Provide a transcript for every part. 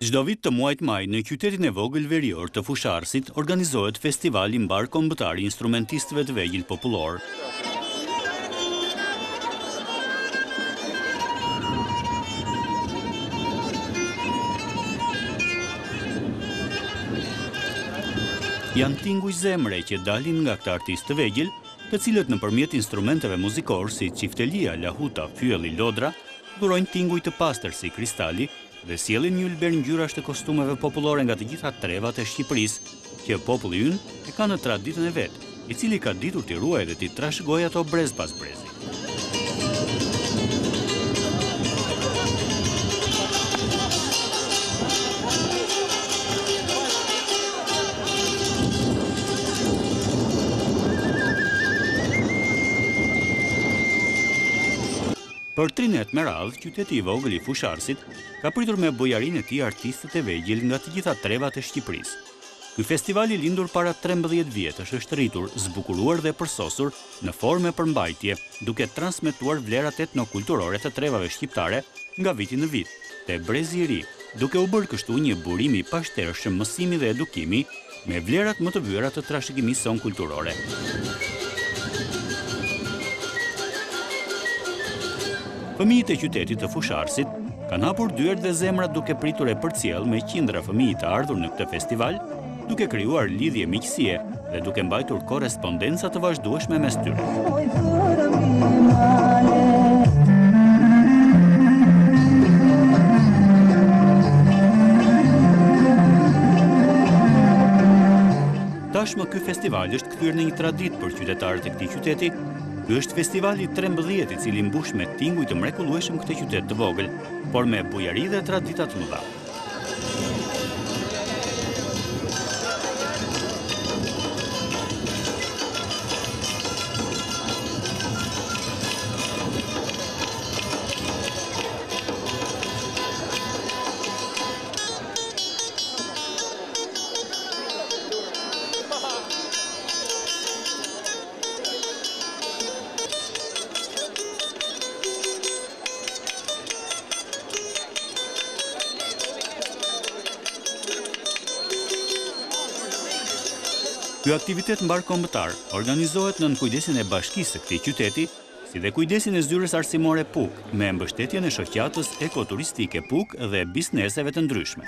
Çdo vit të muajit maj në qytetin e vogël verior të Fushë-Arrëzit organizohet Festivali Mbarëkombëtar i Instrumentistëve të Vegjël Popullorë. Janë tinguj zemre që dalin nga këta artistë të vegjël, të cilët nëpërmjet instrumenteve muzikorë si çiftelia, lahuta, fyelli, lodra, dhurojnë tinguj të pastër si kristali dhe sjellin një ylber ngjyrash të kostumeve popullore nga të gjitha trevat e Shqipërisë, që populli ynë e ka në traditën e vet, i cili ka ditur t'i ruajë dhe t'i trashëgojë ato brez pas brezi. Për tri net me radhë, qyteti i vogël i Fushë-Arrëzit ka pritur me bujarinë e tij artistët e vegjël nga të gjitha trevat e Shqipërisë. Ky festival i lindur para 13 vjetësh është rritur, zbukuruar dhe përsosur në formë e përmbajtje, duke transmetuar vlerat etnokulturore të trevave shqiptare nga viti në vit, te brezi i ri, duke u bërë kështu një burim i pashtershëm mësimi dhe edukimi me vlerat më të vyera të trashëgimisë sonë kulturore. Fëmijët e qytetit të Fushë-Arrëzit kanë hapur dyert dhe zemrat duke pritur e përcjellë me qindra fëmijë të ardhur në këtë festival, duke krijuar lidhje miqësie dhe duke mbajtur korrespondenca të vazhdueshme mes tyre. Tashmë ky festival është kthyer në një traditë për qytetarët e këtij qyteti. Ky është festivali i 13 i cili mbush me tinguj të mrekullueshëm këtë qytet të vogël, por me bujari dhe tradita të mëdha. Ky aktivitet mbarëkombëtar organizohet nën kujdesin e bashkisë së këtij qyteti, si dhe kujdesin e zyrës arsimore Pukë, me mbështetjen e shoqatës ekoturistike Pukë dhe bizneseve të ndryshme.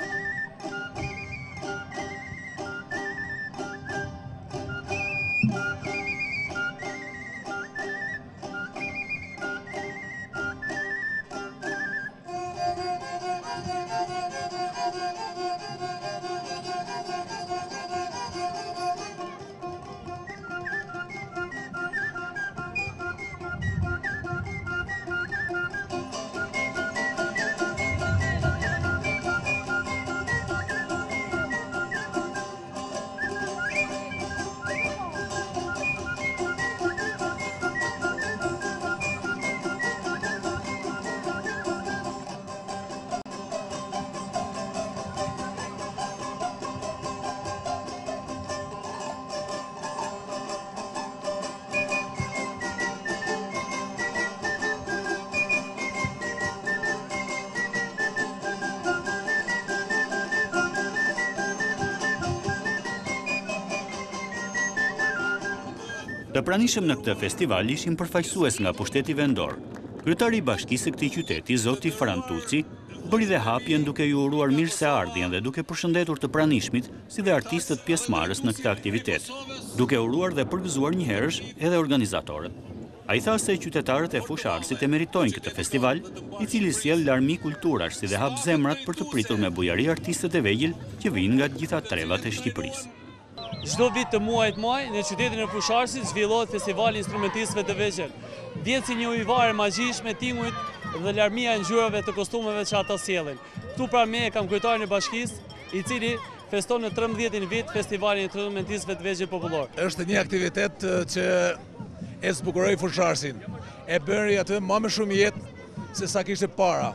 Të pranishëm në këtë festival ishin përfaqësues nga pushteti vendor. Kryetari i bashkisë së këtij qyteti, zoti Fran Tuci, bëri dhe hapjen duke ju uruar mirëseardhjen dhe duke përshëndetur të pranishmit si dhe artistët pjesëmarrës në këtë aktivitet, duke uruar dhe përgëzuar njëherësh edhe organizatorët. Ai tha se qytetarët e Fushë-Arrëzit e meritojnë këtë festival, i cili sjell larmi kulturash si dhe hap zemrat për të pritur me bujari artistët e vegjël që vijnë nga të gjitha trevat e Shqipërisë. Çdo vit të muajit maj, në qytetin e Fushë-Arrëzit zhvillohet festivali i instrumentistëve të vegjël. Vjen si një ujëvarë e magjishme tingujt dhe larmia e ngjyrave të kostumeve që ata sjellin. Këtu pranë meje kam kryetarin e bashkisë, i cili feston në trembëdhjetin vit festivalin e instrumentistëve të vegjël popullor. Është një aktivitet që e zbukuroi Fushë-Arrëzin, e bëri atë ma me shumë jetë se sa kishte para.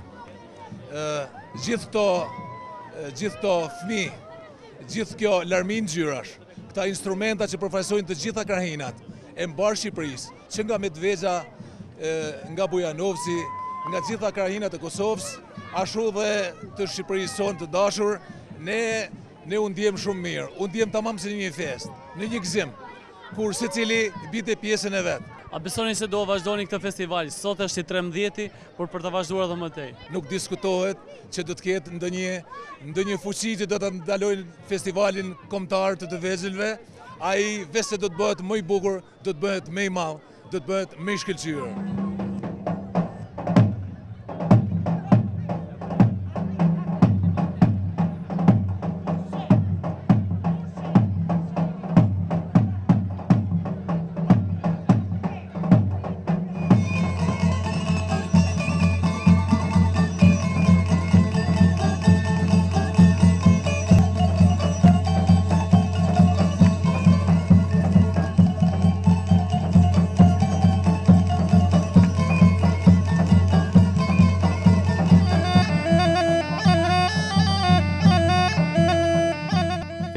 Gjithë këto, gjithë këto fëmijë, gjithë kjo larmi ngjyrash, këta instrumenta që përfaqësojnë të gjitha krahinat e mbarë Shqipërisë, që nga Medvegja, nga Bujanovci, nga gjitha krahinat e Kosovës, ashtu dhe të Shqipërisë sonë të dashur, ne ne u ndjem shumë mirë, u ndjem tamam si në një festë, në një gëzim, kur secili binte pjesën e vet. A besoni se do vazhdoni këtë festival? Sot është i 13-ti, por për të vazhduar edhe më tej. Nuk diskutohet që do të ketë ndonjë ndonjë fuqi që do ta ndalojnë festivalin kombëtar të të vegjëlve, ai veçse do të bëhet më i bukur, do të bëhet më i madh, do të bëhet më i shkëlqyer.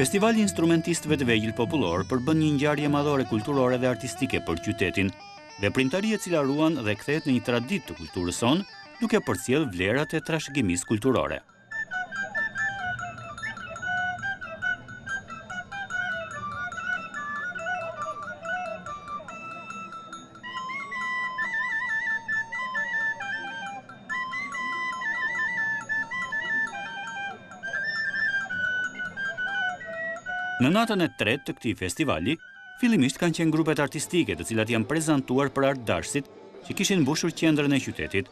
Festivali i Instrumentistëve të Vegjël Popullor përbën një ngjarje madhore kulturore dhe artistike për qytetin, veprimtari e cila ruan dhe kthehet në një traditë të kulturës sonë, duke përcjellë vlerat e trashëgimisë kulturore. Në natën e tretë të këtij festivali, fillimisht kanë qenë grupet artistike, të cilat janë prezantuar për artdashësit që kishin mbushur qendrën e qytetit,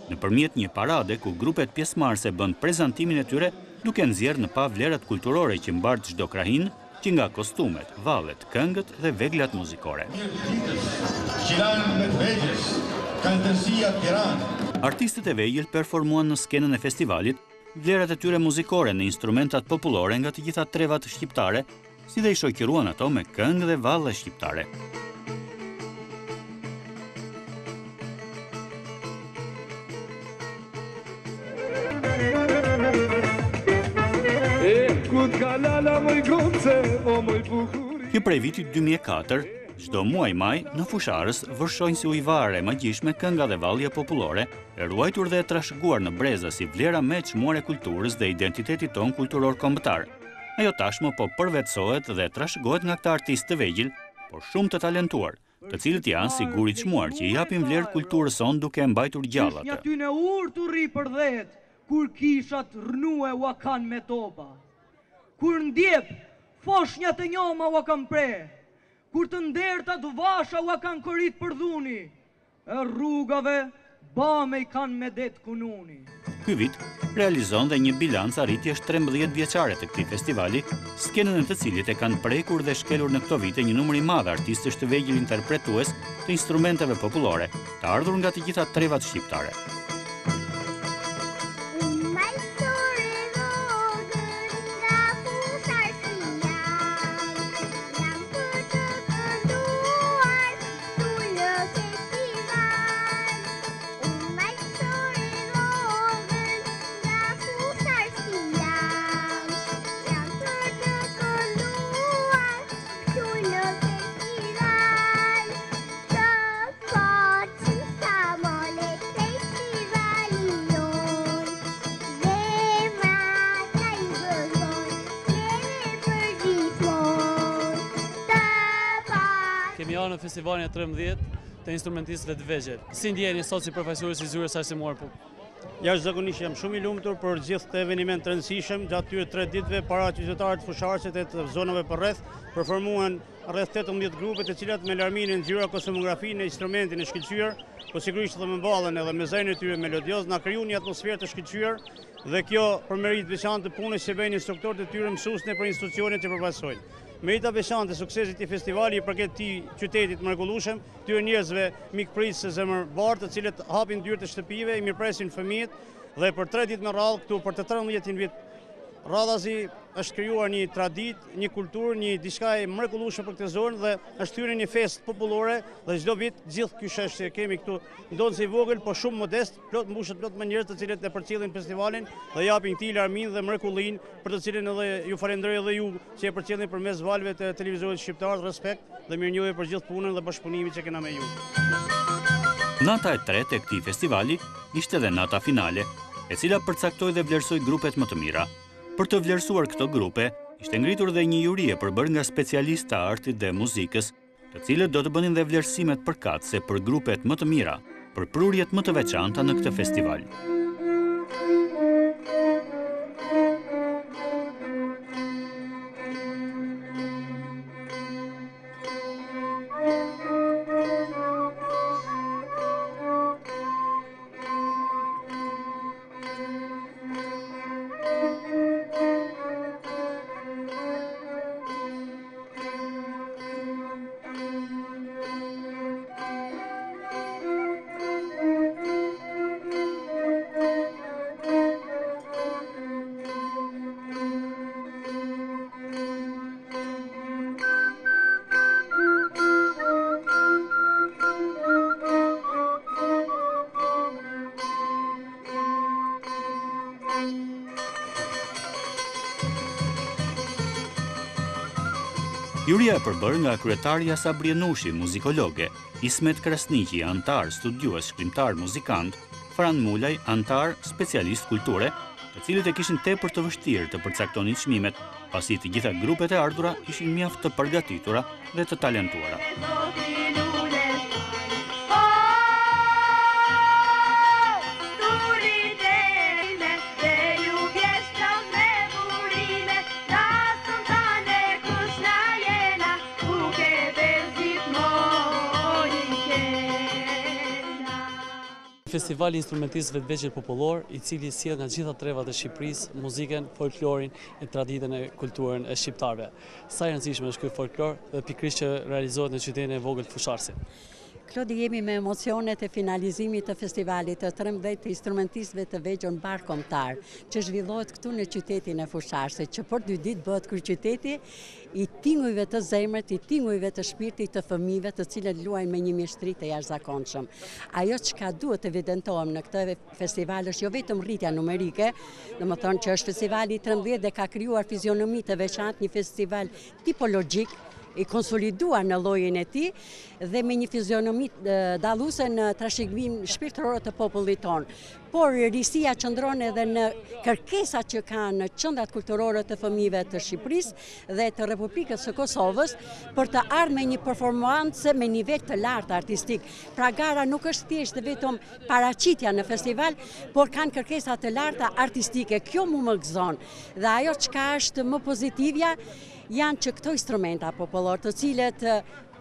nëpërmjet një parade ku grupet pjesëmarrëse bënë prezantimin e tyre duke nxjerrë në pah vlerat kulturore që mbart çdo krahinë, që nga kostumet, vallet, këngët dhe veglat muzikore. Artistët e vegjël performuan në skenën e festivalit vlerat e tyre muzikore në instrumentat popullore nga të gjitha trevat shqiptare, si dhe i shoqëruan ato me këngë dhe valle shqiptare. Që prej vitit 2004, çdo muaj maj, në Fushë-Arrëz vërshojnë si ujëvare e magjishme kënga dhe vallja popullore, e ruajtur dhe e trashëguar në breza si vlera më e çmuar e kulturës dhe identitetit tonë kulturor kombëtar. Ajo tashmë po përvetësohet dhe trashëgohet nga këta artistë të vegjël, por shumë të talentuar, të cilët janë si gur i çmuar që i japin vlerë kulturës sonë duke e mbajtur gjallë atë. Kur kishat rrnue ua kanë me topa Kur n'djep, foshnjat e njoma ua kanë pre Kur të ndertat vasha ua kanë korit për dhuni E rrugave bame i kanë medet kununi. Ky vit realizon dhe një bilanc arritjesh 13 vjeçare të këtij festivali, skenën e të cilit e kanë prekur dhe shkelur në këto vite një numër i madh artistësh të vegjël interpretues të instrumenteve popullore, të ardhur nga të gjitha trevat shqiptare. Kemi ardhur në festivalin e 13 të instrumentistëve të vegjël. Si ndjeheni sot si përfaqësues i zyrës arsimore Pukë? Jashtëzakonisht jam shumë i lumtur për gjithë këtë eveniment të rëndësishëm gjatë këtyre tre ditëve para qytetarëve të Fushë-Arrëzit e të zonave përreth, performuan rreth 18 grupe të cilat me larminë e ngjyra kostumografinë e instrumentin e shkëlqyer, po sigurisht edhe me vallen edhe me zërin e tyre melodioz na krijuan një atmosferë të shkëlqyer dhe kjo për meritë të veçantë të punës që bëjnë instruktorët e tyre mësues nëpër institucionet që përfaqësojnë. Merita e veçantë e suksesit të këtij festivali i përket këtij qyteti të mrekullueshëm, këtyre njerëzve mikpritës e zemërbardhë, të cilët hapin dyert e shtëpive, i mirëpresin fëmijët dhe për tre ditë me radhë këtu për të 13 vit radhazi është krijuar një traditë, një kulturë, një diçka e mrekullueshme për këtë zonë dhe është kthyer në një festë popullore dhe çdo vit gjithë ky shesh që kemi këtu, ndonëse i vogël, po shumë modest, plot mbushet plot me njerëz të cilët e përcjellin festivalin dhe japin këtij larminë dhe mrekullinë për të cilën edhe ju falenderoj edhe ju që e përcjellni përmes valëve të televizionit shqiptar, respekt dhe mirënjohje për gjithë punën dhe bashkëpunimin që kena me ju. Nata e tretë e këtij festivali ishte dhe nata finale. e cila përcaktoi dhe vlerësoi grupet më të mira. Për të vlerësuar këto grupe, ishte ngritur dhe një juri e përbërë nga specialistë të artit dhe muzikës, të cilët do të bënin dhe vlerësimet përkatëse për grupet më të mira, për prurjet më të veçanta në këtë festival. Juria e përbërë nga kryetarja Sabrie Nushi, muzikologe, Ismet Krasniqi, anëtar, studiues, shkrimtar, muzikant, Fran Mulaj, anëtar, specialist kulture, të cilët e kishin tepër të vështirë të përcaktonin çmimet, pasi të gjitha grupet e ardhura ishin mjaft të përgatitura dhe të talentuara. Festivali i Instrumentistëve të Vegjël Popullor, i cili sjell nga gjitha trevat e Shqipërisë, muzikën, folklorin e traditën e kulturën e shqiptarëve. Sa i rëndësishëm është ky folklor dhe pikërisht që realizohet në qytetin e vogël të Fushë-Arrëzit. Klodi jemi me emocionet e finalizimit të festivalit të 13 të instrumentistëve të vegjël mbarëkombëtar, që zhvillohet këtu në qytetin e Fushë-Arrëzit, që për dy ditë bëhet kryeqyteti i tingujve të zemrës, i tingujve të shpirtit të fëmijëve të cilët luajnë me një mjeshtri të jashtëzakonshëm. Ajo çka duhet të evidentojmë në këtë festival është jo vetëm rritja numerike, domethënë që është festivali i 13 dhe ka krijuar fizionomi të veçantë, një festival tipologjik, i konsoliduar në llojin e tij dhe me një fizionomi dalluese në trashëgiminë shpirtërore të popullit tonë. Por risia qëndron edhe në kërkesat që kanë qendrat kulturore të fëmijëve të Shqipërisë dhe të Republikës së Kosovës për të ardhur me një performancë me nivel të lartë artistik. Pra gara nuk është thjesht vetëm paraqitja në festival, por kanë kërkesa të larta artistike. Kjo mu më gëzon. Dhe ajo çka është më pozitivja janë që këto instrumenta popullorë, të cilët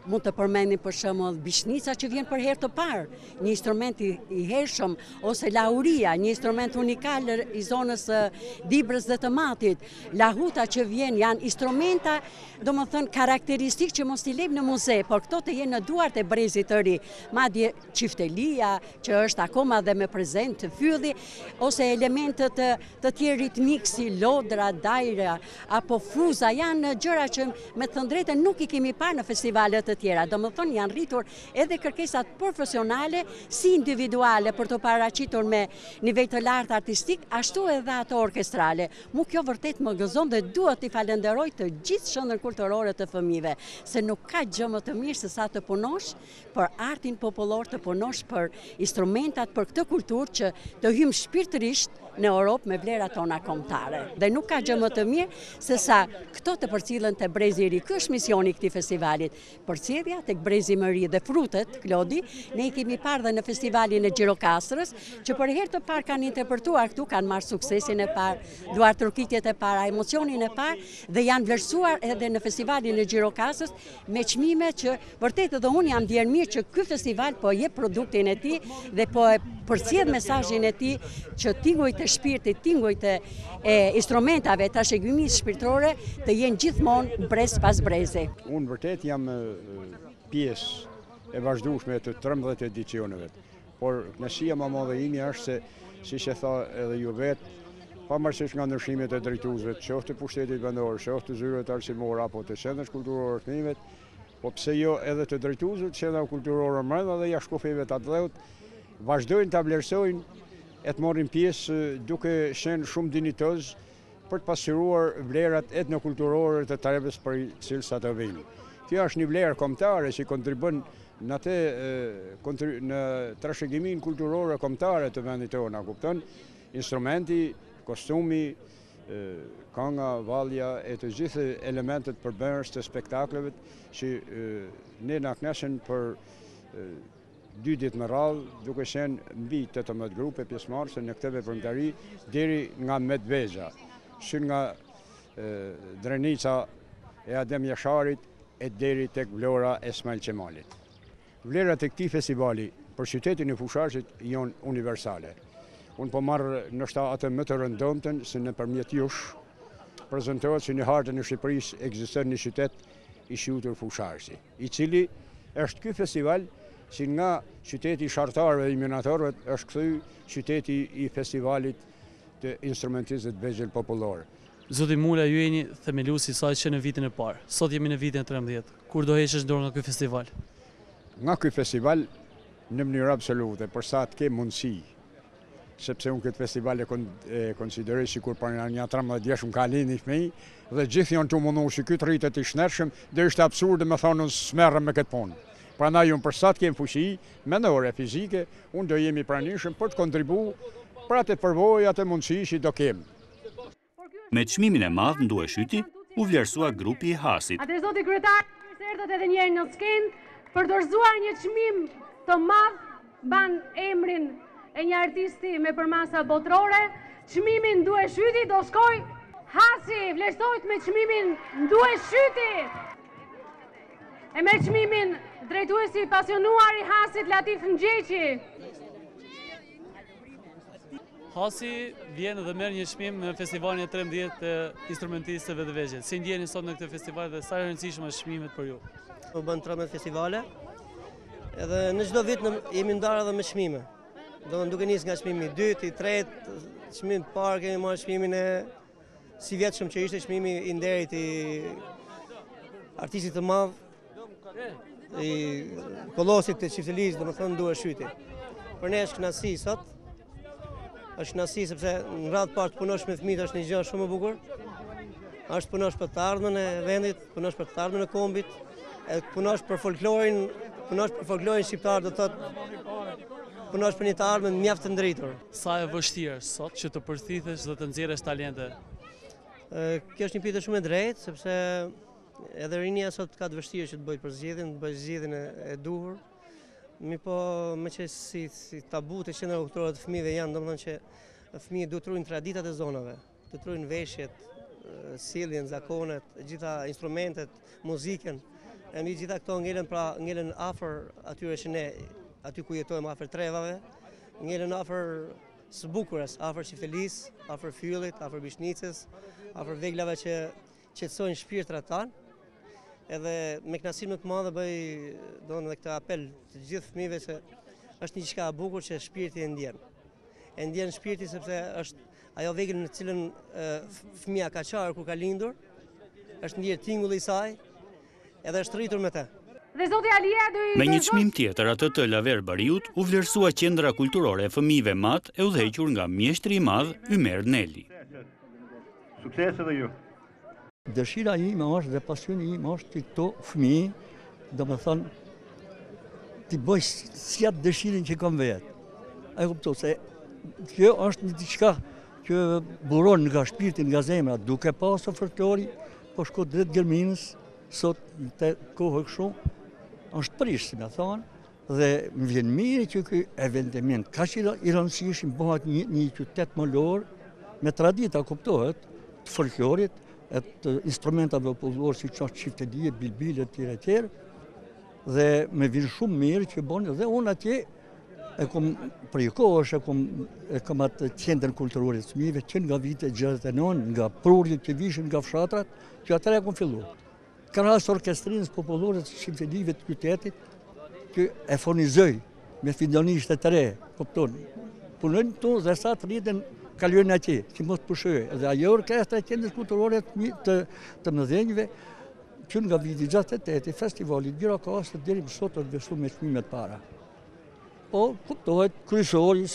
mund të përmendim për shembull bishnica që vjen për herë të parë, një instrument i hershëm ose lauria, një instrument unikal i zonës së Dibrës dhe të Matit, lahuta që vjen janë instrumenta, domethënë karakteristikë që mos t'i lejmë në muze, por këto të jenë në duart e brezit të ri. Madje çiftelia, që është akoma dhe me prezent fylli, ose elementët të tjerë ritmikë si lodra, dajra, apo fuza, janë gjëra që me thënë të drejtën nuk i kemi parë në festivale të tjera. Domethënë janë rritur edhe kërkesat profesionale si individuale për t'u paraqitur me nivel të lartë artistik, ashtu edhe ato orkestrale. Mu kjo vërtet më gëzon dhe duhet t'i falenderoj të gjithë Qendrën Kulturore të Fëmijëve, se nuk ka gjë më të mirë se sa të punosh për artin popullor, të punosh për instrumentat, për këtë kulturë që të hyjmë shpirtërisht në Europë me vlerat tona kombëtare. Dhe nuk ka gjë më të mirë se sa këto të përcillen te brezi i ri. Ky është misioni i këtij festivalit. Përcjellja tek brezi më ri dhe frutet, Klodi, ne i kemi parë dhe në festivalin e Gjirokastrës, që për herë të parë kanë interpretuar këtu, kanë marrë suksesin e parë, duartrokitjet e para, emocionin e parë dhe janë vlerësuar edhe në festivalin e Gjirokastrës me çmime që vërtet edhe unë jam ndjerë mirë që ky festival po jep produktin e tij dhe po e përcjell mesazhin e tij që tingujt e shpirtit, tingujt e instrumentave, trashëgimisë shpirtërore të jenë gjithmonë brez pas brezi. Unë vërtet jam pjesë e vazhdueshme të 13 edicioneve. Por kënaqësia më e madhe imja është se, siç e tha edhe ju vetë, pavarësisht nga ndryshimet e drejtuesve, qoftë të pushtetit vendor, qoftë të zyrave të arsimore apo të qendrës kulturore të fëmijëve, po pse jo edhe të drejtuesve të qendrave kulturore mbrenda dhe jashtë kufijve të atdheut, vazhdojnë ta vlerësojnë e të marrin pjesë duke qenë shumë dinjitoz për të pasqyruar vlerat etnokulturore të trevës prej cilës ato vijnë. Kjo është një vlerë kombëtare që kontribon në atë në trashëgiminë kulturore kombëtare të vendit tonë, a kupton? Instrumenti, kostumi, kanga, vallja e të gjithë elementet përbërës të spektakleve që ne na kënaqën për dy ditë me radhë, duke qenë mbi 18 grupe pjesëmarrëse në këtë veprimtari deri nga Medvegja, që nga Drenica e Adem Jasharit e deri tek Vlora e Smajl Qemalit. Vlerat e këtij festivali për qytetin e Fushë-Arrëzit janë universale. Unë po marr ndoshta atë më të rëndomtën se nëpërmjet jush prezentohet se në hartën e Shqipërisë ekziston një qytet i quajtur Fushë-Arrëzi, i cili është ky festival që nga qyteti i shartarëve dhe i minatorëve është kthy qyteti i festivalit të instrumentistëve të vegjël popullorë. Zoti Mula, ju jeni themeluesi i saj që në vitin e parë. Sot jemi në vitin e 13. Kur do heqësh dorë nga ky festival? Nga ky festival në mënyrë absolute, për sa të kem mundësi, sepse unë këtë festival e konsideroj sikur para nja 13 vjetësh më ka lind një fëmijë dhe gjithë janë tu mundu që ky të rritet i shëndetshëm, do ishte absurde me thonë unë s'merrem me këtë punë. Prandaj unë për sa të kem fuqi mendore, fizike, unë do jem i pranishëm për të kontribu për atë përvojë, atë mundësi që do kem. Me çmimin e madh Ndue Shyti u vlerësua grupi i Hasit. Atëherë zoti kryetar, mirë se erdhët edhe një herë në skenë për dorëzuar një çmim të madh, mban emrin e një artisti me përmasa botërore. Çmimin Ndue Shyti do shkojë Hasi, vlerësohet me çmimin Ndue Shyti. E merr çmimin drejtuesi i pasionuar i Hasit Latif Ngjeqi. Hasi vjen dhe merr një çmim në festivalin e 13 të instrumentistëve të vegjël. Si ndjeheni sot në këtë festival dhe sa e rëndësishme është çmimet për ju? Po bën 13 festivale. Edhe në çdo vit në, jemi ndarë edhe me çmime. Domethënë duke nisë nga çmimi i dytë, i tretë, çmim të parë kemi marrë çmimin e sivjetshëm që ishte çmimi i nderit i artistit të madh i kolosit të çiftelisë, domethënë Ndue Shyti. Për ne është kënaqësi sot. Është kënaqësi sepse në radhë të parë të punosh me fëmijët është një gjë shumë e bukur. Është të punosh për të ardhmen e vendit, punosh për të ardhmen e kombit, edhe të punosh për folklorin, punosh për folklorin shqiptar do të thotë punosh për një të ardhme mjaft të ndritur. Sa e vështirë sot që të përthithësh dhe të nxjerrësh talente? Kjo është një pyetje shumë e drejtë sepse Edhe rinia sot ka të vështirë që të bëjë përzgjedhjen, të bëjë zgjedhjen e, e duhur. Mirëpo, meqë si, si tabu te qendra kulturore të fëmijëve janë, domethënë që fëmijët duhet të ruajnë traditat e zonave, të ruajnë veshjet, sjelljen, zakonet, gjitha instrumentet, muzikën. E mbi gjitha këto ngelen pra ngelen afër atyre që ne aty ku jetojmë afër trevave, ngelen afër së bukurës, afër çiftelisë, afër fyllit, afër bishnicës, afër veglave që qetësojnë shpirtrat tanë, edhe me kënaqësinë më të madhe bëj domethënë edhe këtë apel të gjithë fëmijëve se është një diçka e bukur që shpirti e ndjen. E ndjen shpirti sepse është ajo vegël në të cilën fëmija ka qarë kur ka lindur, është ndjerë tingulli i saj, edhe është rritur me të. Dhe zoti Alia do i Me një çmim tjetër, atë të Laver Bariut, u vlerësua Qendra Kulturore e Fëmijëve Mat e udhëhequr nga mjeshtri i madh Ymer Neli. Sukses edhe ju. Dëshira ime është dhe pasioni im është që këto fëmijë, domethënë, t'i bëj si atë dëshirën që kam vetë. E kupto se kjo është një diçka që buron nga shpirti, nga zemra, duke pasur folklori, po shko drejt gërminës, sot në të kohë kështu, është prish, si me thonë, Dhe më vjen mirë që ky eveniment kaq i rëndësishëm bëhet një, një qytet malor me tradita kuptohet të folklorit e të instrumentave popullorë siç është çiftelia, bilbili etj etj. Dhe më vjen shumë mirë që bën dhe unë atje e kom prej kohësh e kom e kom atë qendrën kulturore të fëmijëve që nga viti 69 nga prurjet që vishin nga fshatrat që atëherë e kom fillu. Krahas orkestrinës popullore të çiftelive të qytetit, që e furnizoj me fidanishte të re, kupton, punojnë këtu dhe sa të rriten kalojnë atje, që mos të pushojë. Dhe ajo orkestra e qendrës kulturore të, të, të mëdhenjve, që nga viti 68, festivalit Gjirokastër deri më sot është vlerësu me çmimet para. Po, kuptohet, kryesori,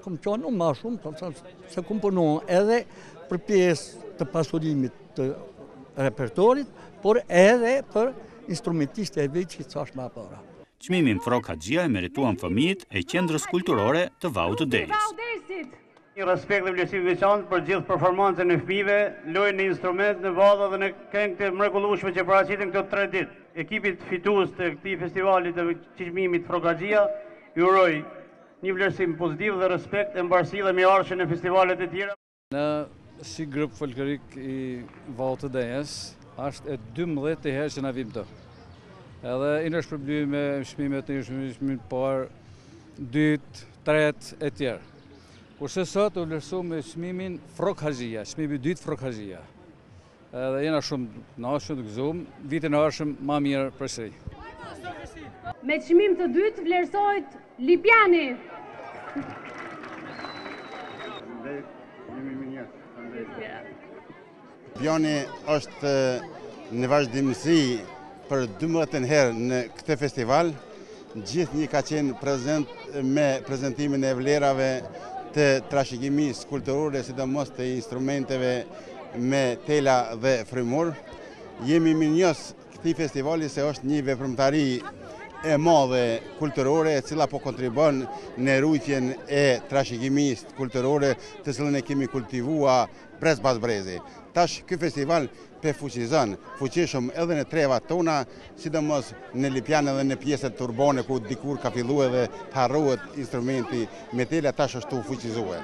kom qenë unë ma shumë, po, se kom punu edhe për pjesë të pasurimit të repertorit, por edhe për instrumentistët e vetë që thashë ma para. Çmimin Frrok Haxhia e merituan fëmijët e Qendrës Kulturore të Vaut të Dejës. Një respekt dhe vlerësim i veçantë për gjithë performancën e fëmijëve, lojën në instrument, në valle dhe në këngë të mrekullueshme që paraqitën këto tre ditë. Ekipit fitues të këtij festivali të çmimit Frrok Haxhia i uroj një vlerësim pozitiv dhe respekt e mbarësi dhe mirëardhjen në festivalet e tjera. Ne si grup folklorik i Vaut të Dejës, është e 12 herë që na vim këtu. Edhe jena shpërbly me çmimet, në çmimin e parë, dytë, tretë e tjerë. Kurse sot u vlerësu me çmimin Frrok Haxhia, çmimi i dytë Frrok Haxhia. Edhe jena shumë të kënaqur, të gëzuar, vitin e ardhshëm ma mirë përsëri. Me çmim të dytë vlerësohet Lipjani. Lipjani është në vazhdimësi për 12 herë në këtë festival, gjithnjë ka qenë prezent me prezentimin e vlerave të trashëgimisë kulturore, sidomos të instrumenteve me tela dhe frymor. Jemi mirënjohës këtij festivali se është një veprimtari e madhe kulturore e cila po kontribon në rujtjen e trashëgimisë kulturore të cilën e kemi kultivua brez pas brezi. Tash ky festival pe fuqizon fuqishëm edhe në trevat tona, sidomos në Lipjan edhe në pjesët urbane ku dikur ka fillu edhe të harrohet instrumenti me tela tash është tu u fuqizue.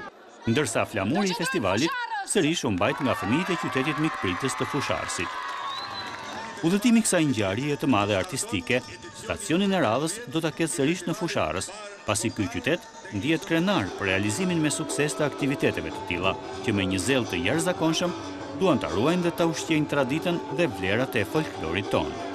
Ndërsa flamuri i festivalit sërish u mbajt nga fëmijët e qytetit mikpritës të Fushë-Arrëzit. Udhëtimi i kësaj ngjarjeje të madhe artistike, stacionin e radhës do ta ketë sërish në Fushë-Arrëz, pasi ky qytet ndihet krenar për realizimin me sukses të aktiviteteve të tilla, që me një zell të jashtëzakonshëm duan ta ruajnë dhe ta ushqejnë traditën dhe vlerat e folklorit tonë.